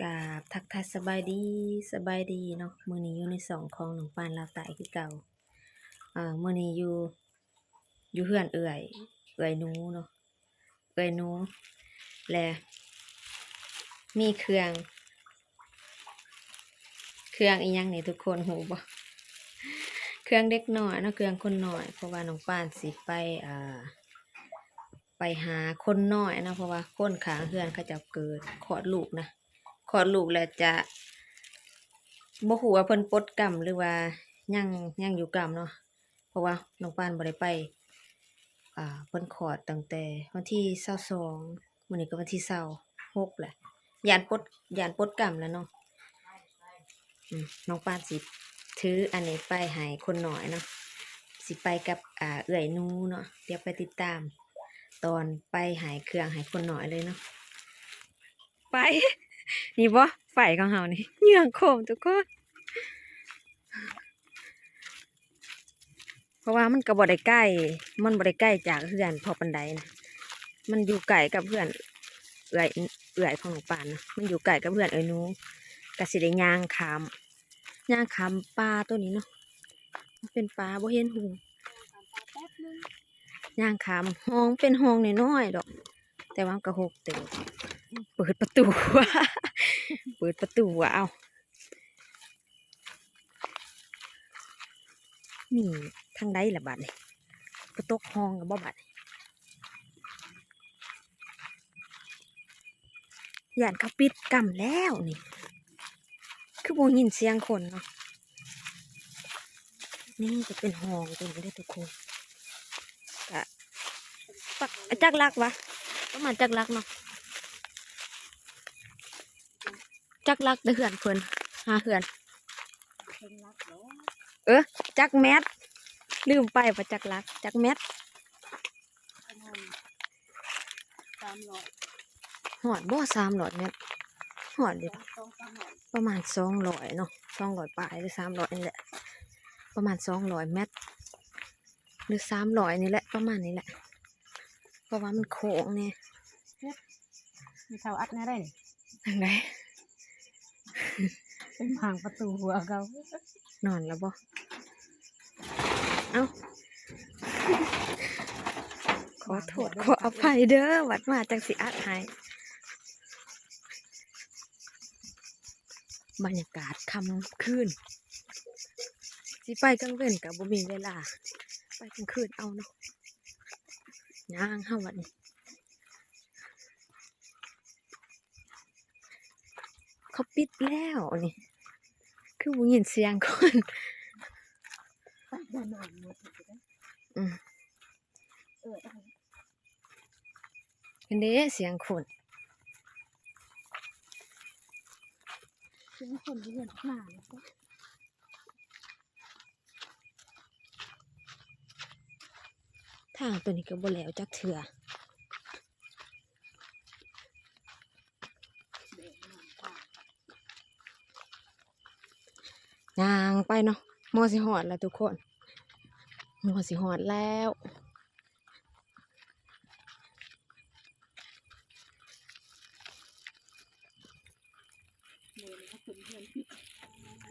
ກາບທັກທາຍສະບາຍດີ ສະບາຍດີເນາະ. ມື້ນີ້ຢູ່ໃນຊ່ອງຂອງນ້ອງປານລາວໃຕ້ຄືເກົ່າ. ເອີ ມື້ນີ້ຢູ່ ຢູ່ເຮືອນເອື້ອຍ ເອື້ອຍໜູເນາະ ເອື້ອຍໜູ ແລະ ມີເຄື່ອງ ເຄື່ອງອີ່ຫຍັງນີ້ ທຸກຄົນຮູ້ບໍ່? ເຄື່ອງເດັກນ້ອຍເນາະ ເຄື່ອງຄົນນ້ອຍ ເພາະວ່ານ້ອງປານຊິໄປ ເອີ ໄປຫາຄົນນ້ອຍເນາະ ເພາະວ່າຄົນຂ້າງເຮືອນເຂົາເຈົ້າເກີດ ຄອດລູກນະ ຄອດລູກແລ້ວຈະ ບໍ່ຮູ້ວ່າເພິ່ນປົດກ້ຳ ຫຼືວ່າຍັງ ຍັງຢູ່ກ້ຳເນາະ ເພາະວ່ານ້ອງປານບໍ່ໄດ້ໄປ ອ່າ ເພິ່ນຄອດຕັ້ງແຕ່ວັນທີຊາວສອງ ມື້ນີ້ກໍວັນທີຊາວຫົກແຫຼະ ຢ້ານປົດ ຢ້ານປົດກ້ຳແຫຼະເນາະ. ອືມ ນ້ອງປານຊິຖືອັນນີ້ໄປໃຫ້ຄົນນ້ອຍເນາະ ຊິໄປກັບ ອ່າ ເອື້ອຍໜູເນາະ. ດຽວໄປຕິດຕາມຕອນໄປໃຫ້ເຄື່ອງໃຫ້ຄົນນ້ອຍເລີຍເນາະ. ໄປ ນີ້ບໍ່ ໄຟຂອງເຮົານີ້ ເຫຍື່ອງໂຄມທຸກຄົນ ເພາະວ່າມັນກໍບໍ່ໄດ້ໄກ ມັນບໍ່ໄດ້ໄກຈາກເຮືອນພໍປານໃດນະ ມັນຢູ່ໃກ້ກັບເຮືອນເອື້ອຍ ເອື້ອຍຂອງນ້ອງປານນະ ມັນຢູ່ໃກ້ກັບເຮືອນເອື້ອຍໜູ ກໍຊິໄດ້ຍ່າງຂ້າມ ຍ່າງຂ້າມປ່າໂຕນີ້ເນາະ. ມັນເປັນປ່າ ບໍ່ເຫັນຫຸ່ງ ຍ່າງຂ້າມຮ່ອງ ເປັນຮ່ອງນ້ອຍໆດອກ ແຕ່ວ່າມັນກໍຮົກເຕີບ. ເປີດປະຕູ ເປີດປະຕູ ເອົ້າ ນີ້ທາງໃດລະບາດນີ້ ກະຕົກຮ່ອງລະບໍ່ບາດນີ້? ຢ້ານເຂົາປິດກ້ຳແລ້ວນີ້ ຄືບໍ່ຍິນສຽງຄົນເນາະ. ນີ້ຈະເປັນຮ່ອງຕົວນີ້ເດີທຸກຄົນ ກະ ປະ ຈັກຫຼັກວະ ປະມານຈັກຫຼັກເນາະ ຈັກຫຼັກເດີເຮືອນເພິ່ນ ຫາເຮືອນ ເອີ ຈັກແມັດ ລືມໄປວ່າຈັກຫຼັກ ຈັກແມັດ ປະມານສາມຮ້ອຍ ຮອດບໍ່ ສາມຮ້ອຍແມັດ ຮອດຢູ່ ສອງສາມຮ້ອຍ ປະມານສອງຮ້ອຍເນາະ ສອງຮ້ອຍປາຍ ຫຼື ສາມຮ້ອຍນີ້ແຫຼະ ປະມານສອງຮ້ອຍແມັດ ຫຼື ສາມຮ້ອຍນີ້ແຫຼະ ປະມານນີ້ແຫຼະ ເພາະວ່າມັນໂຄ້ງແດ່. ແມ່ເຖົ້າອັດແນວໃດນີ້? ຈັ່ງໃດ? ໄປໝາງປະຕູຫົວເຂົາ ນອນແລ້ວບໍ່? ເອົ້າ ຂໍໂທດຂໍອະໄພເດີ ວັດມາຈັ່ງຊິອັດໃຫ້. ບັນຍາກາດຄ່ຳຄືນ ຊິໄປກາງເວັນກໍບໍ່ມີເວລາ ໄປກາງຄືນເອົາເນາະ. ຍ່າງເຮົາບັດນີ້ ເຂົາປິດແລ້ວນີ້ ຄືບໍ່ຍິນສຽງຄົນ. ອືມ ເຫັນເດ້ ສຽງຄົນ ສຽງຄົນຢູ່ເຮືອນຂ້າງໜ້າ. ທາງໂຕນີ້ກໍບໍ່ແລ້ວຈັກເທື່ອ ຍ່າງໄປເນາະ ມໍຊິຮອດແລ້ວທຸກຄົນ ມໍຊິຮອດແລ້ວ.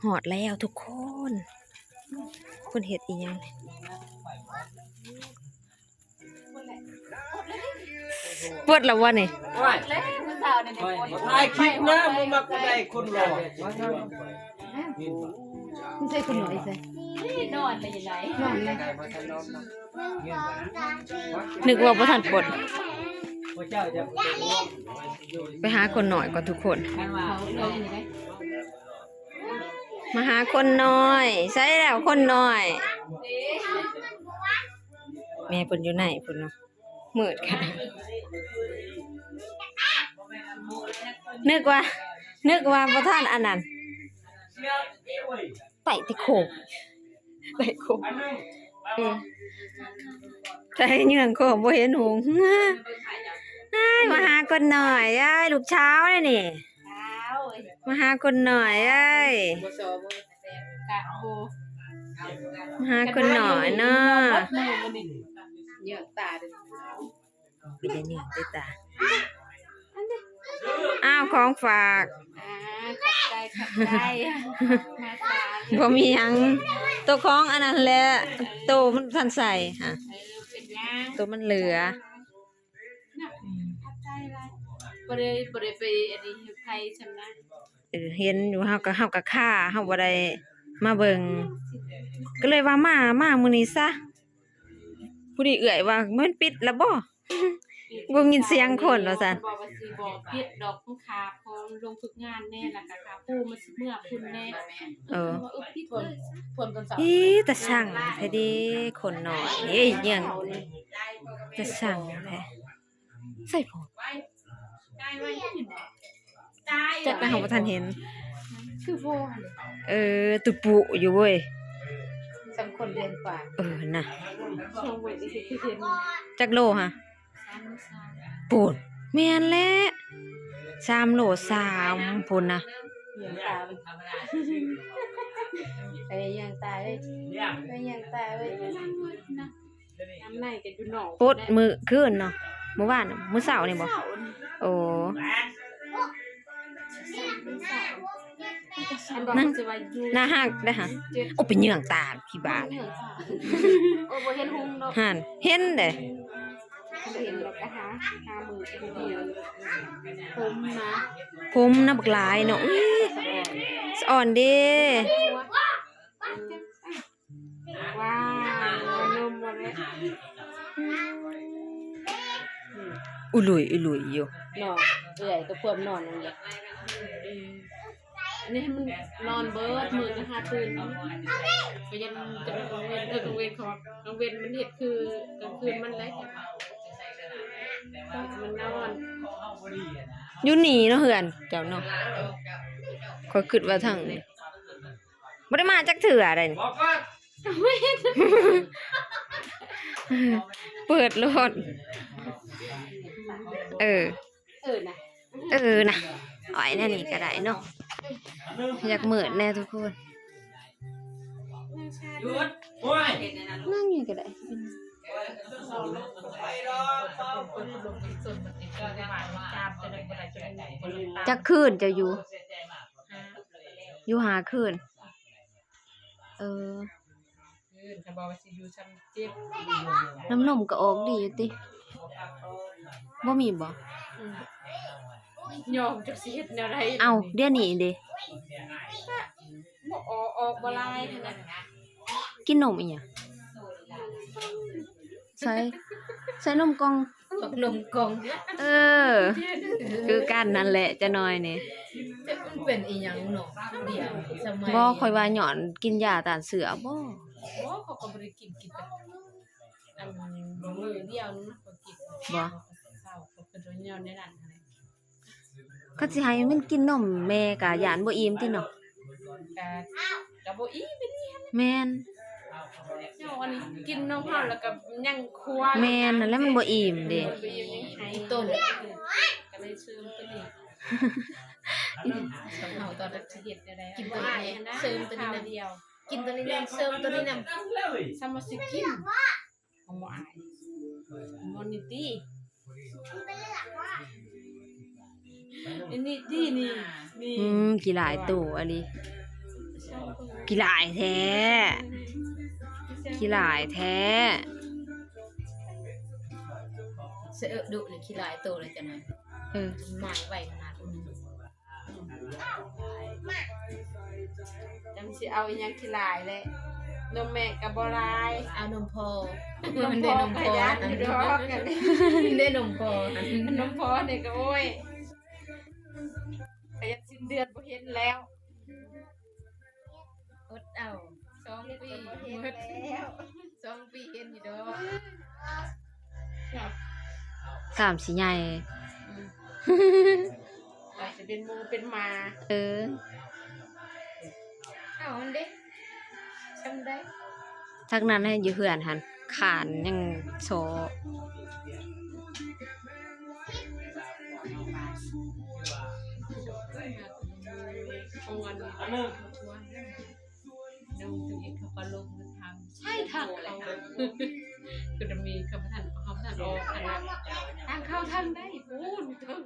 ຮອດແລ້ວທຸກຄົນ ເພິ່ນເຮັດອີ່ຫຍັງນີ້? ເປີດແລ້ວບໍ່ນີ້? ໂອ້ຍ ຖ່າຍຄລິບນະ ບໍ່ມັກໄດ້ຄົນຫຼໍ່. ໃສ່ຄົນໜ້ອຍໃສ່ ນອນເລີຍ ນອນເລີຍ ນຶກວ່າບໍ່ທັນປົດ. ໄປຫາຄົນໜ້ອຍກ່ອນທຸກຄົນ ມາຫາຄົນໜ້ອຍ ໃສແລ້ວຄົນໜ້ອຍ? ແມ່ເພິ່ນຢູ່ໃນພຸ້ນເນາະ. ມືດຂະໜາດ ນຶກວ່າ ນຶກວ່າບໍ່ທັນອັນນັ້ນ ໄຕ່ຕິໂຄກ ໄຕ່ໂຄກ ເອີ ໄຕ່ເຫຍື່ອງໂຄກ ບໍ່ເຫັນຫຸງ. ອ້າຍ ມາຫາຄົນໜ້ອຍເອີຍ ລູກສາວເດ້ນີ້ ມາຫາຄົນໜ້ອຍເອີຍ. ມາຫາຄົນໜ້ອຍເນາະ ເຫຍື້ອງຕາເດີ ເປັນຫຍັງເຫຍື້ອງແຕ່ຕາ. ອ້າວ ຂອງຝາກ ໄດ້ ບໍ່ມີຫຍັງ ໂຕຂອງອັນນັ້ນແຫຼະ ໂຕມັນບໍ່ທັນໃສ່ຫະ ເອີ ເປັນຫຍັງ ໂຕມັນເຫຼືອ ຂອບໃຈຫຼາຍ ບໍ່ໄດ້ ບໍ່ໄດ້ໄປອັນນີ້ໃຫ້ໃຜຊັ້ນນະ ເອີ ເຫັນຢູ່ ເຮົາກໍ ເຮົາກໍຄາ ເຮົາບໍ່ໄດ້ມາເບິ່ງ ກໍເລີຍວ່າມາ ມາມື້ນີ້ຊະ ຜູ້ນີ້ເອື້ອຍວ່າ ແມ່ນປິດລະບໍ່? ບໍ່ຍິນສຽງຄົນວ່າຊັ້ນ ບອກວ່າຊິບໍ່ປິດດອກ ຄ່າຂອງລົງຝຶກງານແດ່ ແລ້ວກໍຄ່າປູມັນຊິເມືອພຸ້ນແດ່ ເອີ ເອີ ປິດເລີຍຊະ ອີ ຕາຊັງແທ້ເດ ຄົນນ້ອຍເອີຍ ຫຍັງ ຕາຊັງແທ້ ໃສ່ຜົມ ຈັກນະ ເຮົາບໍ່ທັນເຫັນ ຄືໂພ ເອີ ຕຸປຸຢູ່ເວີຍ ສອງຄົນເດືອນກວ່າ ເອີ ນະ ສອງເວີຍ ຈັກໂລຫະ? ສາມໂລສາມ ປູນ ແມ່ນແຫຼະ ສາມໂລສາມພຸ້ນນະ ໄປຍ່າງຕາເອີຍ ໄປຍ່າງຕາເອີຍ ຍາມໃນກໍຢູ່ນອກ ປົດມື້ຄືນເນາະ ມື້ວານ ມື້ເຊົ້ານີ້ບໍ່? ໂອ້ ນັ້ນ ໜ້າຮັກເດ້ຫະ ໂອ້ ໄປເຫຍື່ອງຕາ ຜີບ້າ ໂອ້ ບໍ່ເຫັນຮຸ່ງເນາະ ຫັ້ນ ເຫັນເດ້ ເຫັນແລ້ວກໍຫາ ຫາມື ຜົມນະ ຜົມນະບັກຫຼາຍເນາະ ອຸ້ຍ ສະອອນເດ້. ວ້າວ ນົມບໍ່ໄດ້ ອຸລຸຍອຸລຸຍຢູ່ເນາະ ເອື້ອຍກໍພວມນອນນັ້ນແຫຼະ ອັນນີ້ໃຫ້ມັນນອນເບິດມື້ ກໍຫາຕື່ນ ກໍຍັງຈະກາງເວັນ ເອີ ກາງເວັນ ເຂົາວ່າກາງເວັນມັນເຮັດຄືກາງຄືນມັນແຫຼະ ມັນນອນ ຢູ່ນີ້ເນາະ ເຮືອນເຈົ້າເນາະ ຂ້ອຍຄິດວ່າທາງນີ້ ບໍ່ໄດ້ມາຈັກເທື່ອໃດນີ້ ເປີດໂລດ ເອີ ເອີນະ ເອີນະ ເອົາໄວ້ແນວນີ້ກໍໄດ້ເນາະ ຢາກມືດແດ່ທຸກຄົນ ນັ່ງນີ້ກໍໄດ້ ຈັກຄືນເຈົ້າຢູ່? ຢູ່ຫ້າຄືນ ເອີ ຄືນ ຄັນບອກວ່າຊິຢູ່ຊ່ຳເຈັດ ນ້ຳນົມກໍອອກດີຢູ່ຕິ? ບໍ່ມີບໍ່? ອືມ ຍອມ ຈັກຊິເຮັດແນວໃດ ເອົ້າ ດຽວນີ້ເດ? ບໍ່ອອກ ອອກບໍ່ຫຼາຍຫັ້ນນະ ກິນນົມອີຫຍັງ? ໃສ່ ໃສ່ນົມກ່ອງ ນົມກ່ອງ ເອີ ຄືກັນນັ້ນແຫຼະ ຈະໜ້ອຍນີ້ ຈັກມັນເປັນອີຫຍັງເນາະ ດຽວນີ້ສະໄໝ ບໍ່ ຂ້ອຍວ່າຍ້ອນກິນຢາຕ້ານເຊື້ອບໍ່? ບໍ່ ຂ້ອຍກໍບໍ່ໄດ້ກິນ ກິນແຕ່ອັນມື້ດຽວໜຶ່ງຂ້ອຍກິນ ບໍ່ ເຊົ້າ ຂ້ອຍກໍຍ້ອນແນວນັ້ນຫັ້ນແຫຼະ. ຄັນຊິໃຫ້ມັນກິນນົມແມ່ກະຢ້ານບໍ່ອີ່ມຕິເນາະ ກະ ກະບໍ່ອີ່ມອີ່ຫຼີຫັ້ນແຫຼະ ແມ່ນ ຍ້ອນອັນນີ້ກິນນົມເຮົາແລ້ວກະຍັງຄວາ ແມ່ນຫັ້ນແຫຼະ ມັນບໍ່ອີ່ມເດ້ ບໍ່ອີ່ມ ຍັງໄຫ້ ອີ່ມຕົ້ນ ກະເລີຍເສີມໂຕນີ້ ເຮົາຕອນຈັກຊິເຮັດແນວໃດ ກິນໂຕນີ້ເສີມໂຕນີ້ນຳ ກິນໂຕນີ້ນຳ ເສີມໂຕນີ້ນຳ ສຳມາຊິກິນ ບໍ່ອາຍ ບໍ່ນີ້ຕິ ນີ້ຕິ ນີ້ ນີ້ ອືມ ຂີ້ຫຼາຍໂຕອີ່ຫຼີ ຂີ້ຫຼາຍແທ້ ຂີ້ຫຼາຍແທ້ ສະເອີ ດຸນີ້ຂີ້ຫຼາຍໂຕເລີຍຈັ່ງນັ້ນ ເອີ ໝາຍໄວຂະໜາດ ຈັກຊິເອົາອີ່ຫຍັງຂີ້ຫຼາຍແຫຼະ ນົມແມ່ກໍບໍ່ຫຼາຍ ເອົານົມພໍ່ ນົມພໍ່ກໍຢ້ານຢູ່ດອກ ເດ້ນົມພໍ່ ນົມພໍ່ນີ້ກໍ ໂອ້ຍ ກໍຢາກສິ້ນເດືອນບໍ່ເຫັນແລ້ວ ອົດເອົາ ສອງປີ ສອງປີເຫັນຢູ່ດອກ ສາມຊິໃຫຍ່ ອືມ ອາດຈະເປັນໝູເປັນໝາ ເອີ ເອົາຫັ້ນເດ້ ຊ່ຳໃດ ທັງນັ້ນໃຫ້ຢູ່ເຮືອນຫັ້ນ ຄານຍັງສໍ້ ຂອງອັນ ນ້ອງທຳອິດເຂົາກໍລົງມາຖາມ ໃຊ່ທາງເຂົ້າ ກໍຈະມີຄຳທ່ານ ເຂົາທ່ານອອກຫັ້ນນະ ທາງເຂົ້າທາງໃດ ພຸ້ນເຖິງ